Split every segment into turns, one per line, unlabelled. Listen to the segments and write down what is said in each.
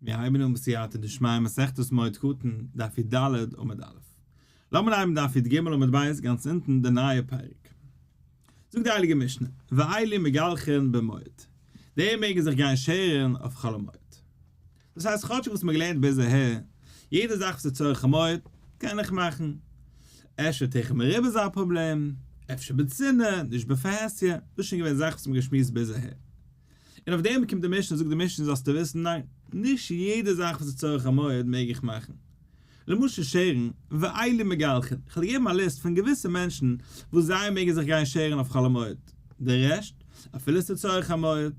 מיר הייבן אן בסייעתא דשמיא מסכת מועד קטן, דף י"ד עמוד א'. לאמיר הייבן דף י"ג עמוד ב' גאנץ אונטן די נייע פרק. זאגט די הייליגע משנה, ואלו מגלחין במועד, די מעגן זיך גיין שערן אויף חול המועד. דאס הייסט כאטשיג וואס מ'האט געלערנט ביז אהער, יעדע זאך וואס איז צורך המועד, קען איך מאכן. אפשר טרחה מרובה איז א פראבלעם, אפשר בצנעה, נישט בפרהסיא, דאס איז שוין געווען זאכן וואס מ'האט געשמועסט ביז אהער. און אויף דעם קומט די משנה זאגט די משנה זאלסטו וויסן ניין, נישט יעדע זאך וואס איז צורך המועד מעג איך מאכן. למשל שערן, ואלו מגלחין, איך וועל געבן א ליסט פון געוויסע מענטשן וואס זיי מעגן זיך גיין שערן אויף חול המועד, די רעשט, אפילו ס'איז צורך המועד,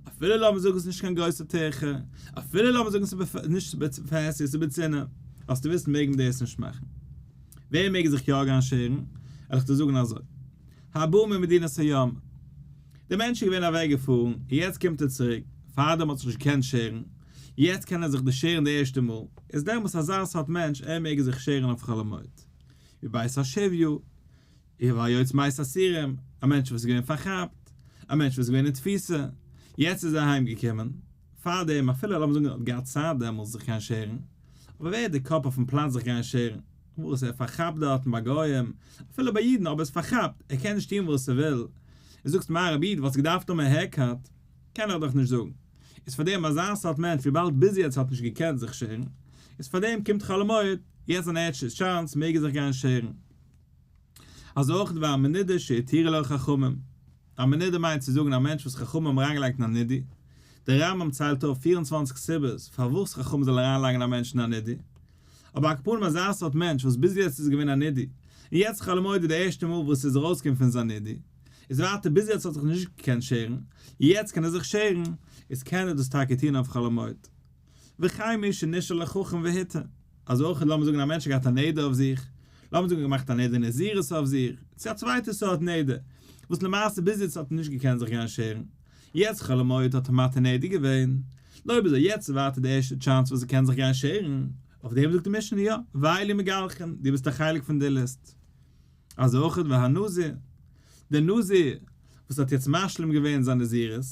אפילו לאמיר זאגן ס'איז נישט קיין גרויסע טרחה, אפילו לאמיר זאגן ס'איז נישט בפרהסיא ס'איז בצנעה, זאלסטו וויסן מעג מען דאס נישט מאכן. ווער מעג זיך יא גיין שערן? וועל איך דיר זאגן אזוי, הבא ממדינת הים, דער מענטש איז געווען אוועק געפארן און יעצט קומט ער צוריק, פארדעם האט זיך נישט געקענט שערן, יעצט קען ער זיך דערשערן די ערשטע מאל, איז דעמאלס אזא סארט מענטש ער מעג זיך שערן אויף חול המועד. מבית השביה, והיוצא מבית האסורים, א מענטש וואס איז געווען פארכאפט, א מענטש וואס איז געווען אין תפיסה, יעצט איז ער אהיים געקומען, פארדעם אפילו לאמיר זאגן ער האט געהאט צייט דעמאלס זיך גיין שערן, אבער ווער האט די קאפ אויפן פלאץ זיך גיין שערן? וואס ער פארכאפט דארטן ביי גוים, אפילו ביי אידן, אבער ער איז פארכאפט, ער קען נישט טון וואס ער וויל, און זאגסט מה רבי איד וואלסט געדארפט האבן א haircut, קען איך דאך נישט זאגן, איז פאר דעם אזא סארט מענטש וויבאלד ביז יעצט האט נישט געקענט זיך שערן, איז פאר דעם קומט חול המועד, יעצט זיין ערשטע chance מעג ער זיך גיין שערן. אזוי אויך והמנודה שהתירו לו חכמים. א מנודה מיינט צו זאגן א מענטש וואס חכמים האבן אריינגעלייגט אין א נידוי. דער רמב"ם ציילט אויף 24 סיבות פארוואס חכמים זאלן אריינלייגן א מענטש אין א נידוי. אבער על כל פנים אזא סארט מענטש וואס ביז יעצט איז געווען א נידוי, און יעצט חול המועד איז די ערשטע מאל וואס ער איז ארויסגעקומען פון זיין נידוי, איז ווייטער ביז יעצט האט זיך נישט געקענט שערן, יעצט קען ער זיך שערן, איז קען ער דאס טאקע טון אויף חול המועד. וכן מי שנשאל לחכם והותר, אזוי אויך לאמיר זאגן א מענטש האט געהאט א נדר אויף זיך, לאמיר זאגן געמאכט א נדר נזירות אויף זיך, צו א צווייטע סארט נדר, וואס למעשה ביז יעצט האט ער נישט געקענט זיך גיין שערן, יעצט חול המועד האט ער מתיר נדר געווען, נו אויב אזוי יעצט איז ווייטער די ערשטע chance וואס ער קען זיך גיין שערן, אויף דעם זאגט די משנה יא, ואלו מגלחין, דו ביסט א חלק פון די ליסט. אזוי אויך והנזיר, דער נזיר וואס האט יעצט משלים געווען זיין נזירות,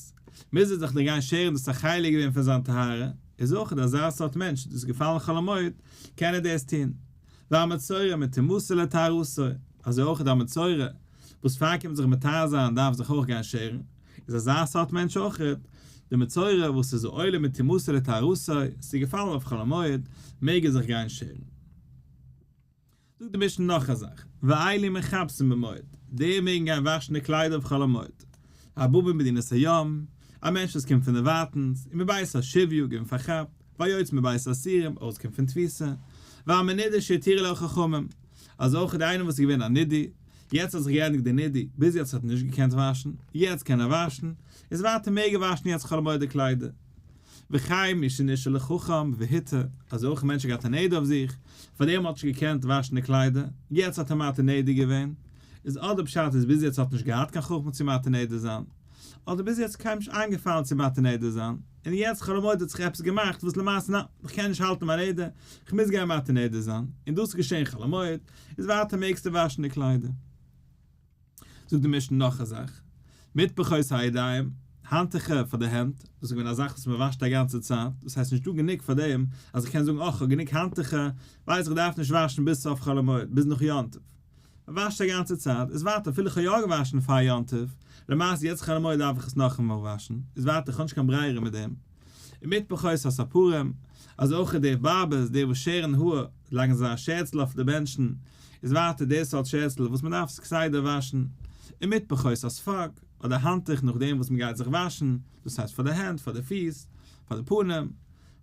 מוז ער זיך דאך גיין שערן דאס איז א חלק געווען פון זיין טהרה, איז אויך אזא סארט מענטש דאס איז געפאלן חול המועד, קען ער דאס טון. והמצורע מטומאתו לטהרתו, אזוי אויך א מצורע וואס פאר קומט זיך מטהר זיין דארף זיך אויך גיין שערן, איז אזא סארט מענטש אויך די מצורע וואס איז עולה מטומאתו לטהרתו, ס'איז געפאלן אויף חול המועד, מעג ער זיך גיין שערן. זאגט די משנה נאך א זאך, ואלו מכבסין במועד, די מעגן גיין וואשן די קליידער אויף חול המועד, הבא ממדינת הים, א מענטש וואס קומט פון דערווייטענס, און מבית השביה, געווען פארכאפט, והיוצא מבית האסורים, ארויסגעקומען פון תפיסה, והמנודה שהתירו לו חכמים, אזוי אויך איינער וואס איז געווען א נידוי, יעצט האט זיך געענדיגט די נידוי, ביז יעצט האט ער נישט געקענט וואשן, יעצט קען ער וואשן, איז ווייטער מעג ער וואשן יעצט חול המועד די קליידער. וכן מי שנשאל לחכם והותר, אזוי אויך א מענטש האט געהאט א נדר אויף זיך, פאר דעם האט נישט געקענט וואשן די קליידער, יעצט האט ער מתיר נדר געווען, איז אדער פשט איז ביז יעצט האט נישט געהאט קיין חכמה צו מתיר נדר זיין, אדער ביז יעצט קיינעם נישט איינגעפאלן צו מתיר נדר זיין, און יעצט חול המועד האט זיך עפעס געמאכט וואס למעשה ניין, איך קען נישט האלטן מיין נדר, איך מוז גיין מתיר נדר זיין, און דאס איז געשען חול המועד, איז ווייטער מעגסטו וואשן די קליידער. זאגט די משנה נאך א זאך, מטפחות הידיים, האנטוכער פאר די הענט, דאס איז געווען א זאך וואס מען וואשט א גאנצע צייט, דאס הייסט נישט דא גענוג פאר דעם אז איך קען זאגן אך כ'האב גענוג האנטוכער, ווייס איך דארף נישט וואשן ביז סוף חול המועד, ביז נאך יום טוב. מען וואשט א גאנצע צייט, איז ווייטער אפילו איך האב יא געוואשן פאר יום טוב, למעשה יעצט חול המועד דארף איך עס נאכאמאל וואשן, איז ווייטער איך האב נישט קיין ברירה מיט דעם. ומטפחות הספרים, אז אויך די barbers, די וואס שערן האר, לייגן זיי א שערצל אויף די בענטשן, איז ווייטער די סארט שערצל וואס מען דארף עס כסדר וואשן, ומטפחות הספג, אדער האנטוך נאכדעם וואס מען גייט זיך וואשן, דאס הייסט פאר די הענט, פאר די פיס, פאר די פנים,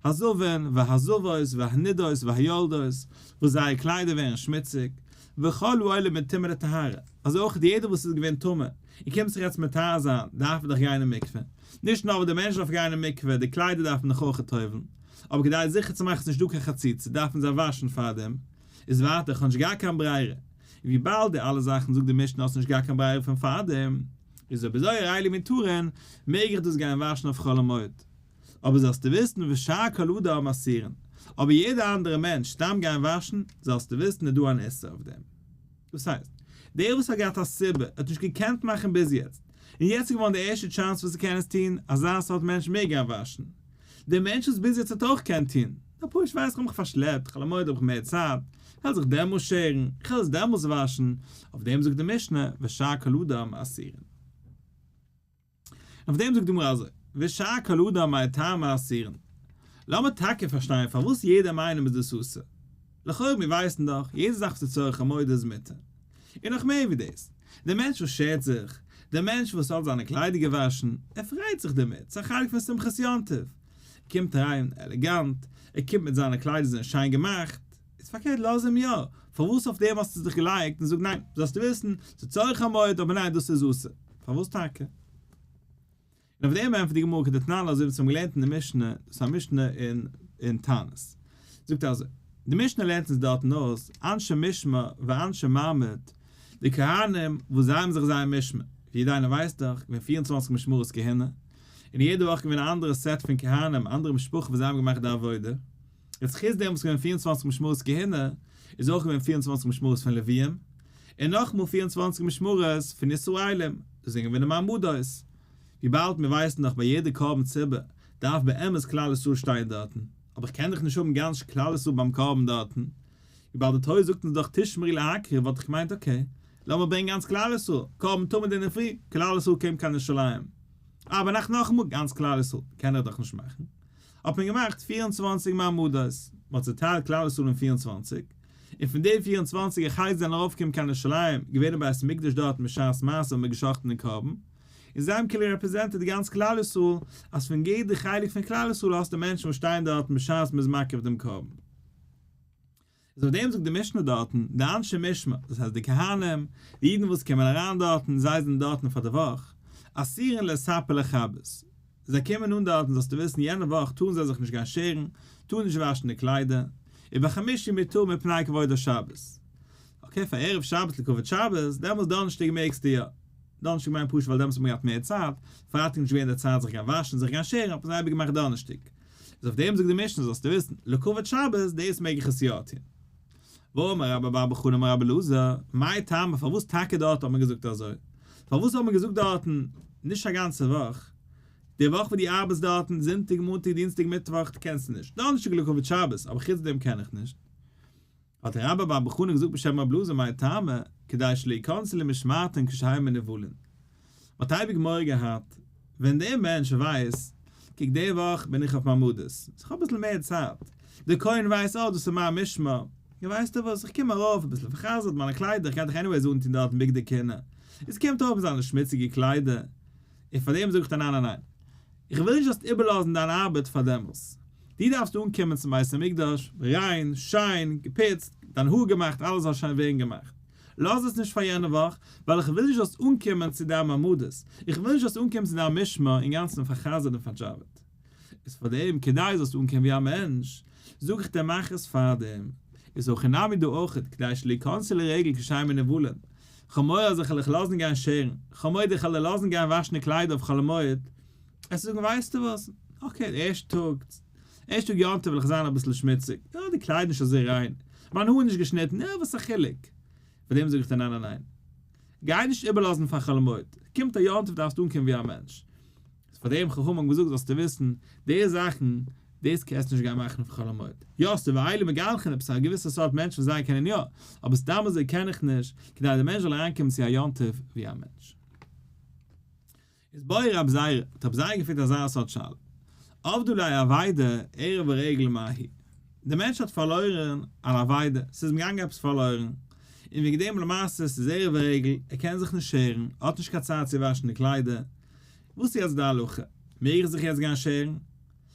הזבין, והזבות, והנידות, והיולדות, וואס זייער קליידער ווערן שמוציג, וכל העולה מטומאה לטהרה, אזוי אויך יעדער וואס איז געווען טמא, און קומט זיך יעצט מטהר זיין, דארף ער דאך גיין אין מקווה. נישט נאר וואס דער מענטש דארף גיין אין מקווה, די קליידער דארף מען דאך אויך טובל'ן. אבער כדי זיכער צו מאכן ס'איז נישט דא קיין חציצה, דארף מען זיי וואשן פארדעם. איז ווייטער, כ'האב נישט געהאט קיין ברירה. און וויבאלד די אלע זאכן זאגט די משנה האסט נישט געהאט קיין ברירה פון פארדעם, איז אויב אזוי הרי אלו מותרין, מעג איך דאס גיין וואשן אויף חול המועד. אבער זאלסטו וויסן ושאר כל אדם אסורין. אבער יעדער אנדערע מענטש סתם גיין וואשן, זאלסטו וויסן איז דא אן איסור אויף דעם. דאס הייסט, דער וואס האט געהאט א סיבה, האט נישט געקענט מאכן ביז יעצט, און יעצט איז געווארן די ערשטע chance וואס ער קען עס טון, אזא סארט מענטש מעג גיין וואשן. דער מענטש וואס ביז יעצט האט אויך געקענט טון, נאר פשוט ווייס איך האב מיך פארשלעפט, חול המועד האב איך מער צייט, כ'וועל זיך דעמאלס שערן, כ'וועל עס דעמאלס וואשן, אויף דעם זאגט די משנה, ושאר כל אדם אסורין. און אויף דעם זאגט די גמרא אזוי, ושאר כל אדם מאי טעמא אסורין? לאמיר טאקע פארשטיין פארוואס יעדעם איינעם איז דאס אסור. לכאורה מיר ווייסן דאך, יעדע זאך וואס איז צורך המועד איז מותר. און נאך מער ווי דאס, דער מענטש וואס שערט זיך, דער מענטש וואס האט זיינע קליידער געוואשן, ער פרייט זיך דערמיט, ס'איז א חלק פון שמחת יום טוב. ער קומט אריין עלעגאנט, ער קומט מיט זיינע קליידער זענען שיין געמאכט. איז פארקערט לאז אים יא, פארוואס אויף דעם האסטו זיך געלייגט און זאג ניין, זאלסטו וויסן, ס'איז צורך המועד אבער ניין דאס איז אסור. פארוואס טאקע? און אויף דעם ענטפערט די גמרא כדתנן אזוי ווי אונז האבן געלערנט אין די משנה, דאס איז א משנה אין אין תענית, זאגט אזוי, די משנה לערנט אונז דארטן אויס, אנשי משמר ואנשי מעמד, די כהנים וואס זיי האבן זיך זייער משמר, ווי יעדער איינער ווייסט דאך, געווען 24 משמרות כהונה, און יעדע וואך געווען א אנדערע סעט פון כהנים, אנדערע משפחה וואס זיי האבן געמאכט די עבודה, יעצט חוץ דעם וואס געווען 24 משמרות כהונה, איז אויך געווען 24 משמרות פון לוויים, און נאכמאל 24 משמרות פון ישראלים, דאס זענען געווען די מעמדות. וויבאלד מיר ווייסן דאך ביי יעדע קרבן ציבור דארף באמת כלל ישראל שטיין דארטן, אבער איך קען דאך נישט האבן גאנץ כלל ישראל ביים קרבן דארטן, וויבאלד די תורה זאגט אונז דאך תשמרו להקריב וואלט איך געמיינט okay, לאמיר ברענגען גאנץ כלל ישראל, קרבן תמיד אינדערפרי, כלל ישראל קומט קיין ירושלים. אה ביינאכט נאכאמאל גאנץ כלל ישראל, קען איך דאך נישט מאכן. האט מען געמאכט 24 מעמדות, מען האט צוטיילט כלל ישראל אין 24, און פון די 24 א חלק זענען ארויפגעקומען קיין ירושלים, געווען אין בית המקדש דארטן בשעת מעשה האט מען געשחט'ן די קרבן, און זיי האבן כאילו represented גאנץ כלל ישראל, אז פון יעדע חלק פון כלל ישראל האסטו מענטשן וואס שטייען דארטן בשעת מען איז מקריב דעם קרבן. איז אויף דעם זאגט די משנה דארטן, די אנשי משמר, דאס הייסט די כהנים, די אידן וואס קומען אריין דארטן, זיי זענען דארטן פאר די וואך, אסורין לספר לכבס. זיי קומען אן דארטן זאלסטו וויסן יענע וואך טארן זיי זיך נישט גיין שערן, טארן נישט וואשן די קליידער, ובחמישי מותר מפני כבוד השבת. okay, פאר ערב שבת לכבוד שבת, דעמאלס דאנערשטאג מעגסטו יא. דאנערשטאג מיינט פשוט ווייל דעמאלס האט מען געהאט מער צייט, פרייטאג נישט געווען די צייט זיך גיין וואשן, זיך גיין שערן, האט מען אייביג געמאכט דאנערשטאג. איז אויף דעם זאגט די משנה זאלסטו וויסן, לכבוד שבת, דאס מעג איך עס יא טון. ואמר רבה בר בר חנה אמר רבי אלעזר, מאי טעמא פארוואס טאקע דארט האט מען געזאגט אזוי? פארוואס האט מען געזאגט דארטן נישט א גאנצע וואך? די וואך וואס דו ארבעסט דארטן, זונטאג, מאנטאג, דינסטאג, מיטוואך, קענסטו נישט. דאנערשטאג לכבוד שבת, אבער חוץ דעם קען איך נישט. האט רבה בר בר חנה געזאגט בשם רבי אלעזר מאי טעמא, כדי שלא יכנסו למשמרתן כשהם מנוולין. מ'האט אייביג מורא געהאט, ווען דער מענטש ווייסט, קוק די וואך בין איך אויף מעמדות, איך האב אביסל מער צייט, דער כהן ווייסט אה דאס איז מיין משמר, יא ווייסטו וואס, איך קום ארויף אביסל פאר'חזר'ט מיינע קליידער, איך גיי דאך anyways אנטון דארטן בגדי כהונה, עס קומט ארויף מיט זיינע שמוציגע קליידער, און פאר דעם זאג איך דיר ניין ניין ניין, איך וויל נישט זאלסט איבערלאזן דיין ארבעט פאר דעמאלס. דו דארפסט אנקומען צום בית המקדש, ריין, שיין, געפוצט, דיין האר געמאכט, אלעס זאל שיין ווערן געמאכט. לאז עס נישט פאר יענע וואך, ווייל איך וויל נישט זאלסט אנקומען צו דיין מעמדות, איך וויל נישט זאלסט אנקומען צו דיין משמר אינגאנצן פאר'חזר'ט און פארדזשאוועט. איז פאר דעם, כדי זאלסט אנקומען ווי א מענטש, זאג איך דיר מאך עס פאר דעם. איז הכי נמי דא אויכעט, כדי שלא יכנסו לרגל כשהם מנוולין. כ'האב מורא אז איך וועל דיך לאזן גיין שערן, כ'האב מורא איך וועל דיר לאזן גיין וואשן די קליידער אויף חול המועד, עס זאגן ווייסטו וואס, okay, די ערשטע טאג, ערשטע טאג יום טוב וועל איך זיין אביסל שמוציג, יא די קלייד נישט אזוי ריין, מיין האר נישט געשניטן, יא וואס א חילוק, פאר דעם זאג איך דיר ניין ניין ניין, גיי נישט איבערלאזן פאר חול המועד, קומט א יום טוב דארפסטו אנקומען ווי א מענטש, איז פאר דעם חכמים האבן געזאגט זאלסטו וויסן, די זאכן, דאס קענסטו נישט גיין מאכן אויף חול המועד. יא, ס'איז ואלו מגלחין, עפעס א געוויסע סארט מענטש וואס זיי קענען יא, אבער סתם אזוי קען איך נישט, כדי דער מענטש זאל אריינקומען צו א יום טוב ווי א מענטש. איז בעי רב זירא, האט רב זירא געפרעגט אזא סארט שאלה, אבדה ליה אבידה ערב הרגל מהו? דער מענטש האט פארלוירן אן אבידה, ס'איז אים געגאנגען עפעס פארלוירן, און וועגן דעם למעשה ס'איז ערב הרגל, ער קען זיך נישט שערן, ער האט נישט קיין צייט צו וואשן די קליידער, וואס איז יעצט די הלכה? מעג איך זיך יעצט גיין שערן?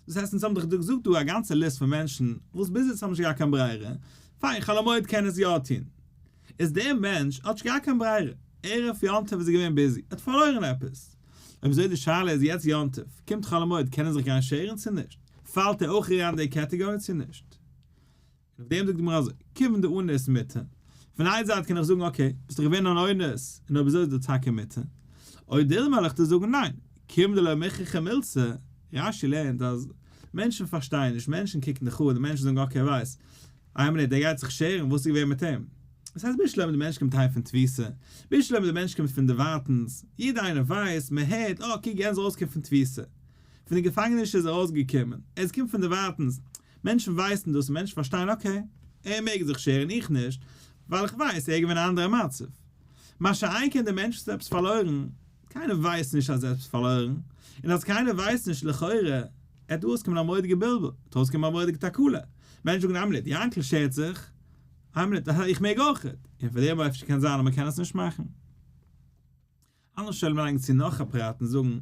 דאס הייסט אונז האבן דאך דא געזאגט דא א גאנצע ליסט פון מענטשן וואס ביז יעצט האבן נישט געהאט קיין ברירה, פיין חול המועד קען עס יא טון. איז דער מענטש האט נישט געהאט קיין ברירה, ערב יום טוב איז ער געווען busy, ער האט פארלוירן עפעס. אויב אזוי די שאלה איז יעצט יום טוב, קומט חול המועד קען ער זיך גיין שערן צו נישט? פאלט ער אויך אריין אין די קעטעגארי צו נישט? און אויף דעם זאגט די גמרא אזוי, כיוון דאנוס מותר, פון איין זייט קען איך זאגן okay, ביסט דאך געווען אן אונס, און אויב אזוי איז דא טאקע מותר. או דילמא וועל איך דיר זאגן ניין, כיוון דלא מוכחא מילתא, רש"י לערנט אז מענטשן פארשטייען נישט, מענטשן קוקן דיך אן, די מענטשן זאגן okay ווייס, איין מינוט, דער גייט זיך שערן, וואס איז געווען מיט אים? דאס הייסט בשלמא די מענטש קומט אהיים פון תפיסה, בשלמא די מענטש קומט פון דערווייטענס, יעדער איינער ווייסט, מען הערט, אה קוק יענער איז ארויסגעקומען פון תפיסה. פון די געפאנגעניש איז ער ארויסגעקומען, ער קומט פון דערווייטנס, מענטשן ווייסן דאס און מענטשן פארשטייען okay, ער מעג זיך שערן איך נישט, ווייל איך ווייס ער איז געווען א אנדערע מצב. מה שאין כן דער מענטש וואס האט עפעס פארלוירן, קיינער ווייסט נישט אז ער האט עפעס פארלוירן, און אז קיינער ווייסט נישט לכאורה, ער האט אויסגעקומען א מורא'דיגע בלבול, האט אויסגעקומען א מורא'דיגע תקלה, מענטשן זאגן איין מינוט, יענקל שערט זיך, איין מינוט, איך מעג אויכעט, און פאר דעם אפשר קען זיין אז מען קען עס נישט מאכן. אנדערע שואלים לייגן צו נאך א פרט און זאגן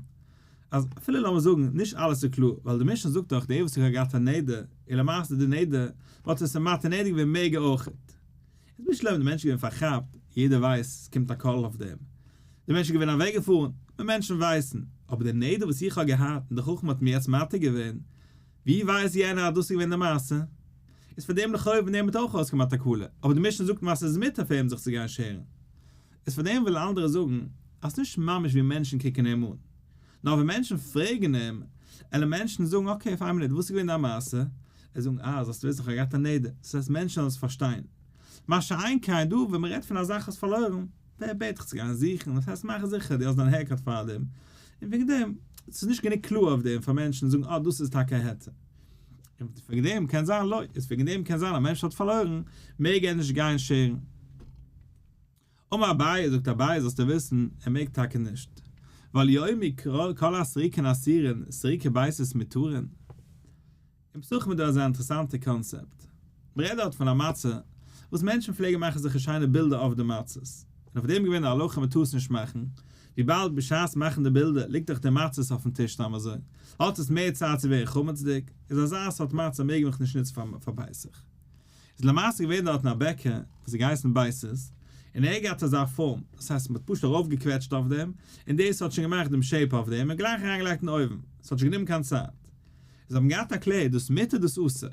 אז אפילו לאמיר זאגן נישט אלעס איז קלאר, ווייל די משנה זאגט דאך דער וואס האט געהאט א נדר און למעשה די נדר וואלט עס אים מתיר נדר געווען מעג ער אויכעט. איז בשלמא די מענטש איז געווען פארכאפט, יעדער ווייסט עס קומט א קול אויף דעם, די מענטש איז געווען אוועקגעפארן, און מענטשן ווייסן, אבער די נדר וואס איך האב געהאט און די חכם האט מיר יעצט מתיר געווען, ווי ווייסט יענער אז דאס איז געווען די מעשה? איז פאר דעם לכאו' ווען דעם האט אויך אויסגעמאכט א קולא, אבער די משנה זאגט מיר אז ס'איז מותר פאר אים זיך צו גיין שערן. איז פאר דעם ווילן אנדערע זאגן אז ס'נישט ממש ווי מענטשן קוקן אים אן, נאר ווען מענטשן פרעגן אים, עלען מענטשן זאגן okay פאר איין מינוט וואס איז געווען דיין מעשה? ער זאגן אה זאלסטו וויסן כ'האב געהאט א נדר, דאס הייסט מענטשן זאלן עס פארשטיין. מה שאין כן דא ווען מ'רעדט פון א זאך האסט פארלוירן, ווער בעט דיך צו גיין זוכן, דאס הייסט מאך זיכער דו האסט דיין haircut פארדעם, און וועגן דעם, ס'איז נישט גענוג קלאר אויף דעם פאר מענטשן זאגן אה דאס איז טאקע א היתר. און וועגן דעם קען זיין לא, איז וועגן דעם קען זיין א מענטש האט פארלוירן מעג ער נישט גיין שערן. אמר אביי, זאגט אביי זאלסטו וויסן, ער מעג טאקע נישט, ווייל יאמרו כל הסריקין אסורין, סריקי ביצות מותרין. אין פסחים איז דא אזא אינטערעסאנטע קאנצעפט. מען רעדט דארט פון א מצה וואס מענטשן פלעגן מאכן זיכער שיינע בילדער אויף די מצות, און אויף דעם איז געווען די הלכה מען טאר עס נישט מאכן, וויבאלד בשעת מאכן די בילדער ליגט דאך די מצות אויפן טיש סתם אזוי, האט עס מער צייט צו ווערן חמצ'דיג, איז אזא סארט מצה מעג מען נישט נוצן פאר פסח. איז למעשה געווען דארטן א בעקער וואס האט געהייסן בייסיס, און ער האט געהאט אזא פארם, דאס הייסט מען האט פשוט ארויפגעקוועטשט אויף דעם, און דאס האט שוין געמאכט דעם shape אויף דעם, און גלייך אריינגעלייגט אין אויוון, עס האט נישט גענומען קיין צייט. זיי האבן געהאט א קלער, דאס מותר דאס אסור.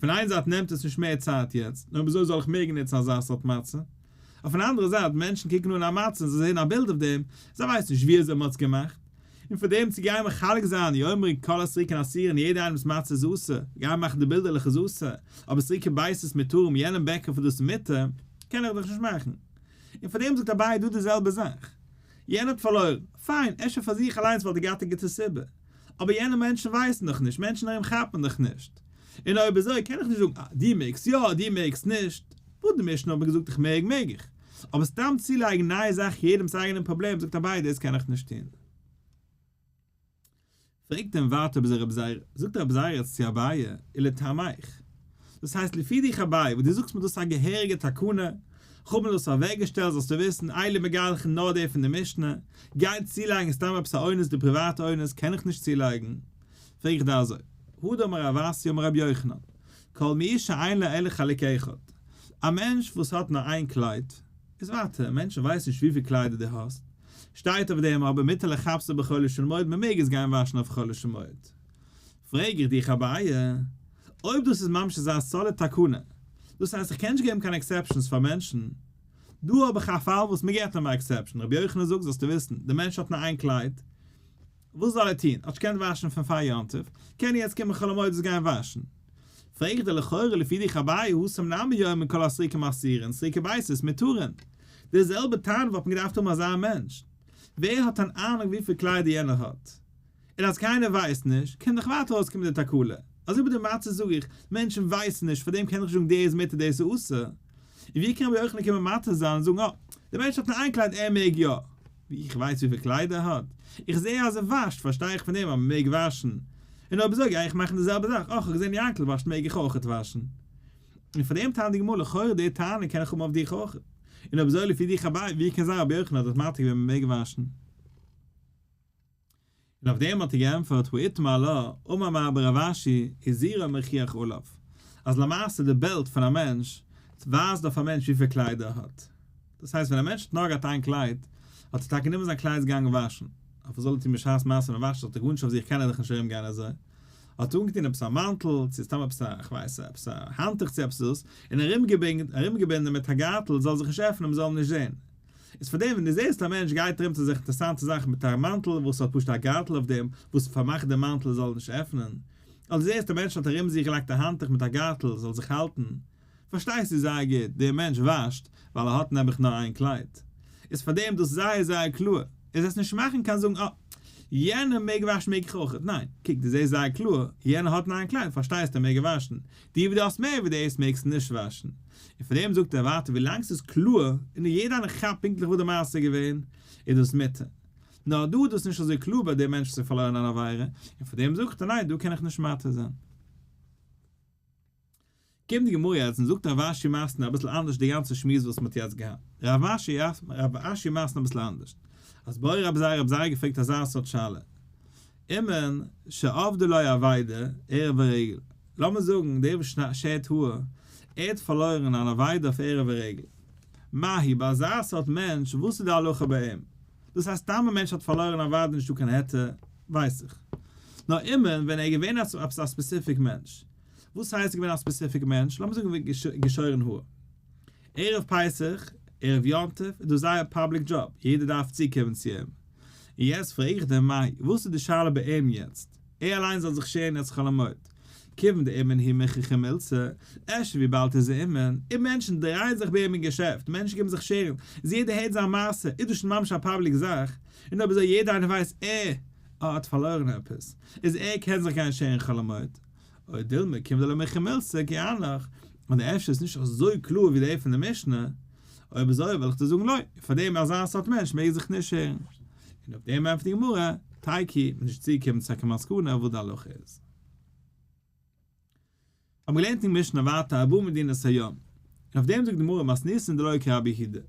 פון איין זייט נעמט עס נישט מער צייט יעצט, נו וויאזוי זאל איך מעגן נוצן אזא סארט מצה? אויפן אנדערע זייט, מענטשן קוקן אן א מצה און זיי זעען א בילד אויף דעם, זיי ווייסן נישט ווי אזוי מען האט עס געמאכט. און פאר דעם צו גיין מחלק זיין יאמרו כל הסריקין אסורין יעדע איינעמס מצה איז אסור, גיין מאכן די בילדערלעך איז אסור, אבער סריקי ביצות מותרים יענעם בעקער פאר דאס מותר, קען איך דאך נישט מאכן. און פאר דעם זאגט אביי דא די זעלבע זאך. יענער האט פארלוירן, פיין, אפשר פאר זיך אליינס וואלט ער געהאט א גוטע סיבה. אבער יענע מענטשן ווייסן דאך נישט, מענטשן ארום כאפן דאך נישט. און אויב אזוי קען איך נישט זאגן אה, דו מעגסט יא, דו מעגסט נישט. וואס די משנה האט מיר געזאגט איך מעג, מעג איך. אבער סתם צולייגן נייע זאך יעדעמס אייגענעם פראבלעם זאגט אביי דאס קען איך נישט טון. פרעגט אים ווייטער אויב רבי זירא, זאגט רבי זירא יעצט צו אביי, ולטעמיך. דאס הייסט לפי דיך אביי, וואס דו זאגסט מיר דאס איז א געהעריגע תקנה, כ'האב מיר דאס אוועקגעשטעלט זאלסטו וויסן, אלו מגלחין נאר די פון די משנה, גיין צולייגן סתם עפעס א אונס די פריוואטע אונס קען איך נישט צולייגן. פרעג איך דיר אזוי, הא דאמר רב אסי אמר רבי יוחנן, כל מי שאין לו אלא חלוק אחד, א מענטש וואס האט נאר איין קלייד, איז ווייטער, מענטשן ווייסן נישט וויפיל קליידער דו האסט, שטייט אויף דעם אבער מותר לכבסו בחולו של מועד מען מעג עס גיין וואשן אויף חולו של מועד. פרעג איך דיך אביי, אויב דאס איז ממש אזא solid תקנה, דאס הייסט איך קען נישט געבן קיין exceptions פאר מענטשן, דא האב איך א פאל וואס מען געבט אים א exception, רבי יוחנן זאגט זאלסטו וויסן, דער מענטש האט נאר איין קלייד, וואס זאל ער טון, האט נישט געקענט וואשן פון פאר יום טוב, קען ער יעצט קומען חול המועד עס גיין וואשן? פרעג איך דיר לכאורה לפי דיך אביי התם נמי יאמרו כל הסריקין אסורין סריקי ביצות מותרין, די זעלבע טענה וואלט מען געדארפט האבן אזא מענטש, ווער האט אן אהנונג וויפיל קליידער יענער האט? און אז קיינער ווייסט נישט, קען דאך ווייטער אויסקומען די תקלה. אזוי ביי די מצה זאג איך, מענטשן ווייסן נישט, פארדעם קען איך נישט זאגן דער איז מותר דער איז אסור. און ווי קען רבי יוחנן קומען מתיר זיין און זאגן אה, דער מענטש האט נאר איין קלייד ער מעג יא. ווי איך ווייס וויפיל קליידער ער האט? איך זע אז ער וואשט, פארשטיי איך פון דעם אז מען מעג וואשן. און אויב אזוי גיי איך מאכן די זעלבע זאך, אה, כ'האב געזען יענקל וואשט מעג איך אויכעט וואשן. און פארדעם טענה'ט די גמרא לכאורה די טענה קען איך האבן אויף דיך אויכעט. און אויב אזוי לפי דיך אביי, ווי קען זיין רבי יוחנן האט דאס מתיר געווען מען מעג וואשן? און אויף דעם האט ער געענטפערט הא איתמר עלה, אמר מר בר רב אשי, הזירו מוכיח עליו, אז למעשה די belt פון א מענטש ווייזט אויף א מענטש וויפיל קליידער ער האט. דאס הייסט ווען א מענטש האט נאר געהאט איין קלייד, האט ער טאקע גענומען זיין קלייד איז געגאנגען וואשן, אבער וואס זאל ער טון בשעת מעשה ווען ער וואשט האט ער גארנישט אויף זיך קען ער דאך נישט ארום גיין אזוי, האט ער אנגעטון עפעס א מאנטל, צו סתם עפעס א, כ'ווייס, עפעס א האנטוך צו עפעס דאס, און ארומגעבינדען מיט א גארטל זאל זיך נישט עפענען מ'זאל אים נישט זען. איז פאר דעם ווען דו זעסט א מענטש גייט ארום צו זיך אינטערעסאנטע זאכן מיט א מאנטל וואס האט פשוט א גארטל אויף דעם וואס פארמאכט דעם מאנטל עס זאל נישט עפענען, אדער זעסט א מענטש האט ארום זיך געלייגט א האנטוך מיט א גארטל זאל זיך האלטן, פארשטייסטו זייער גוט דער מענטש וואשט ווייל ער האט נעבעך נאר איין קלייד. איז פאר דעם דאס זייער זייער קלאר, איז עס נישט מאכן קיין זאגן אה. יענער מעג וואשן מעג איך אויכעט, ניין, קוק דו זעסט זייער קלאר, יענער האט ניין קליידער פארשטייסט ער מעג וואשן, דו וואס דו האסט מער ווי דאס מעגסט נישט וואשן. און פאר דעם זאגט ער ווייטער ווילאנג ס'איז קלאר און יעדער איינער כאפט פונקטליך וואס די מעשה איז געווען, איז דאס מותר. נאר דא איז דאס נישט אזוי קלאר ביי דעם מענטש וואס האט פארלוירן אן עבירה, און פאר דעם זאגט ער ניין דא קען איך נישט מתיר זיין. קומט די גמרא יעצט און זאגט רב אשי מתני אביסל אנדערש די גאנצע שמועס וואס מ'האט יעצט געהאט. רב אשי רב אשי מתני אביסל אנדערש. אז בעי רב זירא רב זירא געפרעגט אזא סארט שאלה. אומן שאבדה לו אבידה ערב הרגל. לאמיר זאגן דער וואס שערט האר, ער האט פארלוירן אן אבידה אויף ערב הרגל. מהו, ביי אזא סארט מענטש וואס איז די הלכה ביי אים? דאס הייסט סתם א מענטש האט פארלוירן אוודאי נישטא קיין היתר, ווייס איך. נאר אומן ווען ער איז געווען עפעס א specific מענטש. וואס הייסט געווען א specific מענטש? לאמיר זאגן ווי געשוירן האר. ערב פסח, ערב יום טוב, איז דאס זייער public job, יעדער דארף צוקומען צו אים. און יעצט פרעג איך דיר מהו, וואס איז די שאלה ביי אים יעצט? ער אליינס זאל זיך שערן יעצט חול המועד. כיוון דאומן הוא מוכחא מילתא, אפשר וויבאלד איז ער אומן, און מענטשן דרייען זיך ביי אים אין געשעפט, מענטשן קומען זיך שערן, איז יעדער הערט זיין מעשה, איז דאס שוין ממש א public זאך, און אויב אזוי יעדער איינער ווייסט ער האט פארלוירן עפעס, איז ער קען זיך גיין שערן חול המועד. או דילמא כיוון דלא מוכחא מילתא כי הנך, אדער אפשר איז נישט אזוי קלאר ווי דער פון די משנה, אויב אזוי וועל איך דיר זאגן לא, פאר דעם אזא סארט מענטש מעג זיך נישט שערן. און אויף דעם ענטפערט די גמרא, תיקו, מ'איז נישט צוגעקומען צו קיין מסקנא וואס די הלכה איז. האבן געלערנט אין משנה ווייטער הבא ממדינת הים, און אויף דעם זאגט די גמרא מתניתין דלא כרבי יהודה.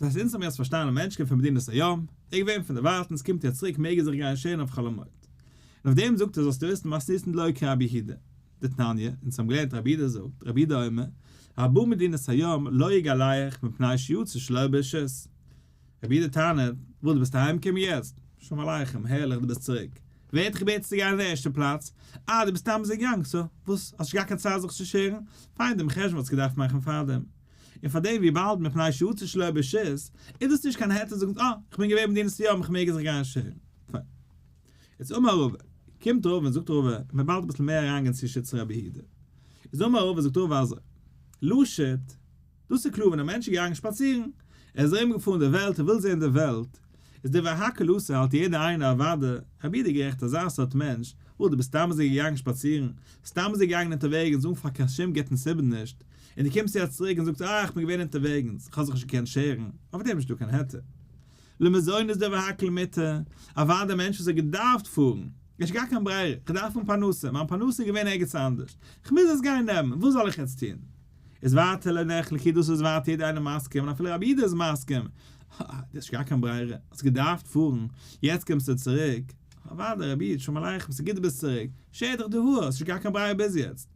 דאס הייסט אונז האבן יעצט פארשטאנען א מענטש קומט פון מדינת הים, ער איז געווען פון דערווייטענס קומט יעצט צוריק מעג ער זיך גיין שערן אויף חול המועד. און אויף דעם זאגט ער זאלסטו וויסן מתניתין דלא כרבי יהודה. דתניא, אונז האבן געלערנט רבי יהודה זאגט, רבי יהודה אומר, הבא ממדינת הים לא יגלח מפני שיצא שלא ברשות. רבי יהודה טענה'ט, וואס דו ביסט אהיימגעקומען יעצט? שלום עליכם, הערליך דו ביסט צוריק. ווער האט דיך געבעטן צו גיין אין די ערשטע פלאץ? אה, דו ביסט סתם אזוי געגאנגען, so וואס? האסט נישט געהאט קיין צייט זיך צו שערן? פיין, דעם חשבון וואלסטו געדארפט מאכן פארדעם. און פארדעם וויבאלד מפני שיצא שלא ברשות, איז דאס נישט קיין היתר זאגן אה, איך בין געווען במדינת הים איך מעג זיך גיין שערן. פיין. יעצט אמר רבא, קומט רבא און זאגט רבא, מען באלד אביסל מער אריינגיין צו שיטת רבי יהודה. איז אמר רבא זאגט רבא אזוי, לשוט, דאס איז קלאר ווען א מענטש איז געגאנגען שפאצירן, ער איז ארום געפארן די וועלט, ער וויל זען די וועלט, איז דברי הכל אסור האלט יעדער איינער אוודאי, רבי יהודה גערעכט אזא סארט מענטש, וואס דו ביסט סתם אזוי געגאנגען שפאצירן, סתם אזוי געגאנגען אונטערוועגנס אן פאר קיין שום גוטן סיבה נישט, און דו קומסט יעצט צוריק און זאגסט אה איך בין געווען אונטערוועגנס, איך האב זיך נישט געקענט שערן, אויף דעם איז נישטא קיין היתר. למזונות דברי הכל מותר, אוודאי א מענטש וואס האט געדארפט פארן, נישט געהאט קיין ברירה, איך דארף האבן פרנסה, מיין פרנסה איז געווען ערגעץ אנדערש, איך מוז עס גיין נעמען, וואס זאל איך יעצט טון? איז ווייטער לא נחלקו, דאס איז ווייטער יעדער איינער מסכים, און אפילו רבי יהודה איז מסכים, הא, דו האסט נישט געהאט קיין ברירה, האסט געדארפט פארן, יעצט קומסטו צוריק, אוודאי רבי איד, שלום עליכם, ס'איז גוט דו ביסט צוריק, שער דיך די האר, האסט נישט געהאט קיין ברירה ביז יעצט,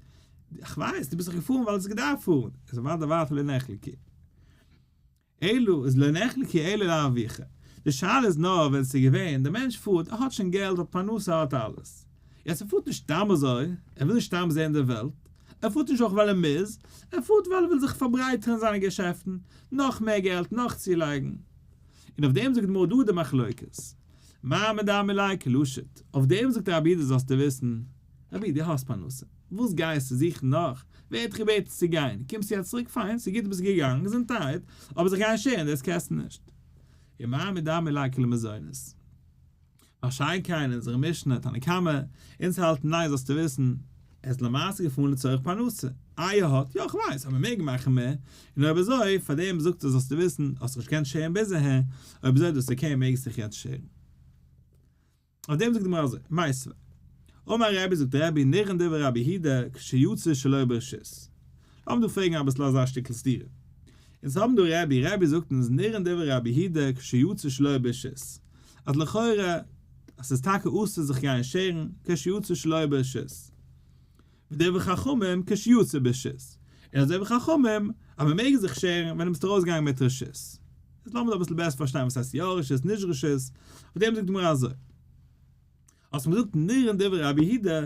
איך ווייס, דו ביסט דאך געפארן ווייל דו האסט געדארפט פארן, איז אוודאי ווייטער לא נחלקו. אלא איז לא נחלקו אלא לארוויחא. די שאלה איז נאר ווען ס'איז געווען, דער מענטש פארט, ער האט שוין געלט, האט פרנסה, האט אלעס. יעצט ער פארט נישט סתם אזוי, ער וויל נישט סתם זען די וועלט, ער פארט נישט אויך ווייל ער מוז, ער פארט ווייל ער וויל זיך פארברייטערן זיינע געשעפטן, נאך מער געלט, נאך צולייגן. און אויף דעם זאגט די גמרא דא די מחלוקת. מר מדמי ליה כלשוט, אויף דעם זאגט רבי יהודה זאלסטו וויסן, רבי דו האסט פרנסה, וואס גייסטו זוכן נאך? ווער האט דיך געבעטן צו גיין? קומסטו יעצט צוריק? פיין, ס'איז גוט דו ביסט געגאנגען, געזונטהייט, אבער זיך גיין שערן דאס קענסטו נישט. ומר מדמי ליה כלמזונות. מה שאין כן אין אונזערע משנה, תנא קמא, אונז האלטן ניין זאלסטו וויסן, ער איז למעשה געפארן לצורך פרנסה, איי ער האט, יא איך ווייס, אבער מעג מאכן מער, און אויב אזוי, פארדעם זאגט ער זאלסטו וויסן, האסט זיך נישט געקענט שערן ביז אהער, אויב אזוי דאס okay מעגסט זיך יעצט שערן. אויף דעם זאגט די גמרא אזוי, מיתיבי. אמר רבי זאגט רבי נראין דברי רבי יהודה כשיצא שלא ברשות. לאמיר דא פרעגן אביסל אזא שטיקל סתירה. אונז האבן דא רבי, רבי זאגט אונז נראין דברי רבי יהודה כשיצא שלא ברשות. אז לכאורה אז ס'איז טאקע אסור זיך גיין שערן כשיצא שלא ברשות. ודברי חכמים כשיצא ברשות, און אזוי ווי חכמים אז מען מעג זיך שערן ווען דו ביסט ארויסגעגאנגען מיט רשות. יעצט לאמיר דא אביסל בעסער פארשטיין וואס הייסט יא רשות נישט רשות, אויף דעם זאגט די גמרא אזוי, האסט מיר געזאגט נראין דברי רבי יהודה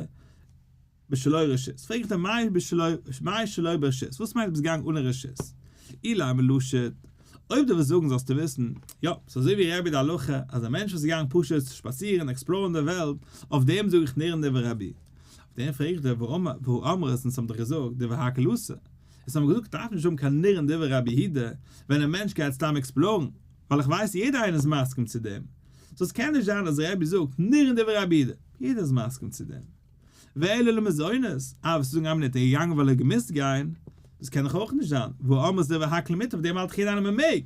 בשלא רשות, פרעג איך דיר מאי בשלא מאי שלא ברשות, וואס מיינט ביסט געגאנגען אנע רשות? אילימא לשוט, אויב דו ווילסט זאגן זאלסטו וויסן, יא, ס'איז אזוי ווי רבי די הלכה אז א מענטש וואס איז געגאנגען פשוט שפאצירן explore ן די וועלט, אויף דעם זאג איך נראין דברי רבי. אויף דעם פרעג איך דיר, והא אמרת, אונז האבן דאך געזאגט דברי הכל אסור. אונז האבן געזאגט דארף נישט האבן קיין נראין דברי רבי יהודה ווען א מענטש גייט סתם explore ן, ווייל איך ווייס יעדער איינער איז מסכים צו דעם. סאו עס קען נישט זיין אז רבי זאגט נראין דברי רבי יהודה, יעדער איז מסכים צו דעם. ואלא למזונות, אה וועסטו זאגן איין מינוט ער איז געגאנגען ווייל ער האט געמוזט גיין, דאס קען דאך אויך נישט זיין, והא אמרת דברי הכל מותר אויף דעם האלט דאך יעדער איינער מען מעג.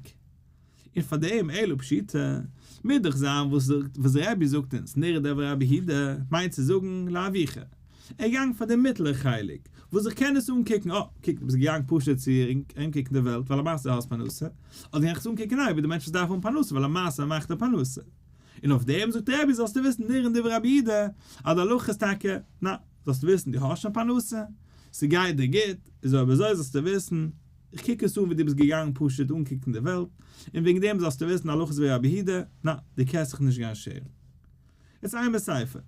און פאר דעם אלא פשיטא, מוז דאך זיין וואס וואס רבי זאגט אונז נראה דברי רבי יהודה מיינט צו זאגן להרוויחא. ער איז געגאנגען פאר די מיטלער חלק, וואס איך קען עס אנקוקן, אה, קוק דו ביסט געגאנגען פשוט צו ארומקוקן די וועלט ווייל למעשה האסט פרנסה, אדער קען איך עס אנקוקן ניין ווי די מענטש וואס דארף האבן פרנסה ווייל למעשה מאכט ער פרנסה. און אויף דעם זאגט רבי זאלסטו וויסן נראין דברי רבי יהודה אז די הלכה איז טאקע, ניין, זאלסטו וויסן דו האסט שוין פרנסה, ס'גייט דיר גוט, איז אויב אזוי זאלסטו וויסן, איך קוק עס אן ווי דו ביסט געגאנגען פשוט אנקוקן די וועלט, און וועגן דעם זאלסטו וויסן הלכה איז ווי רבי יהודה, ניין, דו קענסט זיך נישט גיין שערן. יעצט אימא סיפא.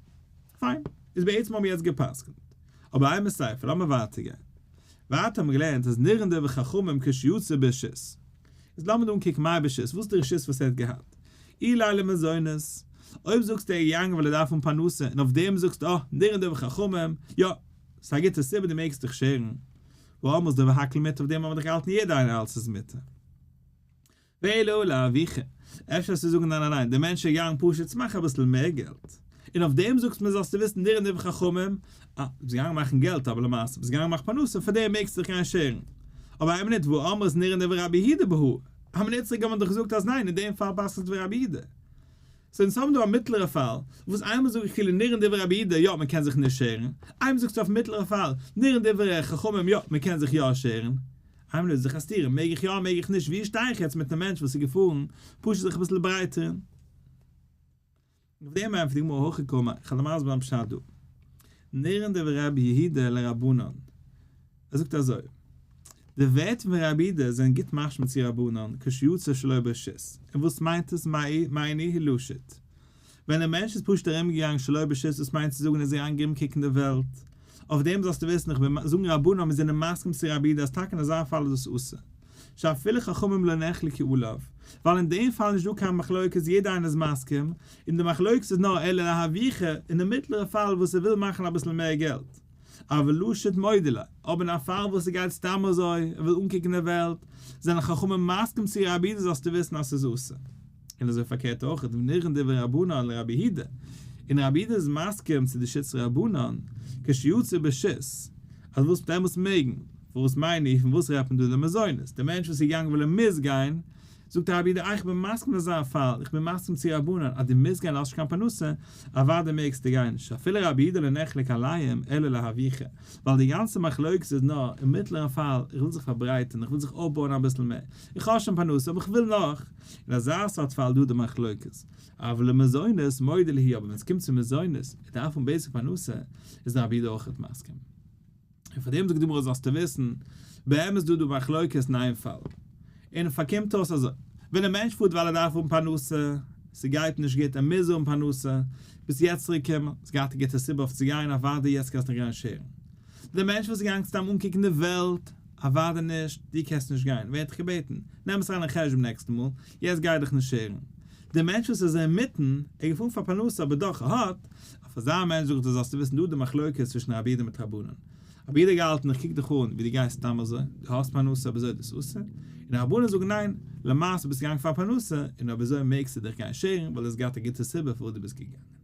פיין, איז בעצם האבן מיר יעצט גע'פסק'נט. אבער אימא סיפא, לאמיר ווייטער גיין. ווייטער האבן מיר געלערנט אז נראין דברי חכמים כשיצא ברשות. איז לאמיר דא אנקוקן מאי ברשות, וואס איז די רשות וואס ער האט געהאט? אילימא למזונות. אויב זאגסטו ער איז געגאנגען ווייל ער דארף האבן פרנסה, און אויף דעם זאגסטו אה, נראין דברי חכמים, יא, ס'איז א גוטע סיבה דו מעגסט דיך שערן. והא אמרת דברי הכל מותר, אויף דעם האבן מיר דאך געהאלטן יעדער איינער אלס איז מותר. ואלא להרוויחא, אפשר וועסטו זאגן ניין ניין ניין, דער מענטש איז געגאנגען פשוט צו מאכן אביסל מער געלט, און אויף דעם זאגסטו מיר זאלסטו וויסן נראין דברי חכמים, אה, דו ביסט געגאנגען מאכן געלט אבער למעשה ביסט געגאנגען מאכן פרנסה, פאר דעם מעגסטו דיך גיין שערן. אבער איין מינוט, והא אמרת נראין דברי רבי יהודה בהא, א מינוט צוריק האט מען דאך געזאגט אז ניין אין דעם פאל פסק'נט ווי רבי יהודה. סאו אונז האבן דא א מיטלערע פאל, וואס איינמאל זאג איך כאילו נראין דברי רבי יהודה יא מען קען זיך נישט שערן, איינמאל זאגסטו אויפן מיטלערע פאל נראין דברי חכמים יא מען קען זיך יא שערן. איינמאל איז זיך א סתירה, מעג איך יא מעג איך נישט, ווי שטיי איך יעצט מיטן מענטש וואס איז געפארן פשוט זיך אביסל ברייטערן? אויף דעם ענטפערט די גמרא הכי קאמר, איך וועל מסביר זיין פשט דא. נראין דברי רבי יהודה לרבנן, ער זאגט אזוי, די ווערטער פון רבי יהודה זענען גוט משמע צו רבנן כשיצא שלא ברשות, און וואס מיינט עס מאי ניהו לשוט? ווען דער מענטש איז פשוט ארומגעגאנגען שלא ברשות דאס מיינט צו זאגן ער איז געגאנגען ארומקוקן די וועלט, אויף דעם זאלסטו וויסן איך בין זאגן רבנן מיר זענען מסכים צו רבי יהודה אז טאקע אין אזא פאל איז דאס אסור, שאפילו חכמים לא נחלקו עליו, ווייל אין דעם פאל איז נישט דא קיין מחלוקת יעדער איינער איז מסכים, און די מחלוקת איז נאר אלא להרוויחא אין די מיטלערע פאל וואס ער וויל מאכן אביסל מער געלט. אבל לשוט מודה ליה, אבער אין א פאל וואס ער גייט סתם אזוי, ער וויל אנקוקן די וועלט, זענען חכמים מסכים צו רבי יהודה זאלסטו וויסן אז ס'איז אסור. און אזוי פארקערט אויך, ונראין דברי רבנן לרבי יהודה, און רבי יהודה איז מסכים צו די שיטת רבנן, כשיצא ברשות, אז וואס דעמאלטס מעגן, פארוואס מיין איך, פון וואס רעדט מען דא למזונות, דער מענטש וואס איז געגאנגען ווייל ער מוז גיין, זאגט רבי יהודה איך בין מסכים אין אזא פאל, איך בין מסכים צו רבנן אז דו מוזט גיין האסט נישט קיין פרנסה, אוודאי מעגסטו גיין, שאפילו רבי יהודה לא נחלק עליהם אלא להרוויחא, ווייל די גאנצע מחלוקת איז נאר אין מיטלערן פאל, איך וויל זיך פארברייטערן, איך וויל זיך אויפבויען אביסל מער, איך האב שוין פרנסה אבער איך וויל נאך, אין אזא סארט פאל דא די מחלוקת, אבל למזונות מודה להו אבער ווען עס קומט צו מזונות, ער דארף האבן basic פרנסה, איז רבי יהודה אויכעט מסכים. און פאר דעם זאגט די גמרא זאלסטו וויסן, באמת איז דא דא מחלוקת אין איין פאל, און פארקומט אויס אזוי, ווען א מענטש פארט ווייל ער דארף האבן פרנסה, ס'גייט נישט גוט ער מוז האבן פרנסה, ביסט יעצט צוריק געקומען, האסט געהאט א גוטע סיבה אויף צו גיין, אוודאי יעצט קענסטו דיך גיין שערן. דער מענטש וואס איז געגאנגען סתם אנקוקן די וועלט, אוודאי נישט, דו קענסט נישט גיין, ווער האט דיך געבעטן, נעם עס אריין אין חשבון נעקסטע מאל, יעצט גיי דיך נישט שערן. דער מענטש וואס איז אינמיטן, ער איז געפארן פאר פרנסה אבער דאך ער האט, אויף אזא מענטש זאגט ער זאלסטו וויסן דא די מחלוקת צווישן רבי יהודה מיט רבנן. רבי יהודה געהאלטן איך קוק דיך אן ווי דו גייסט סתם אזוי, דו האסט פרנסה אויב אזוי איז דאס אסור, און רבנן זאגן ניין, למעשה ביסטו געגאנגען פאר פרנסה, און אויב אזוי מעגסטו דיך גיין שערן ווייל דו האסט געהאט א גוטע סיבה פארוואס דו ביסט געגאנגען.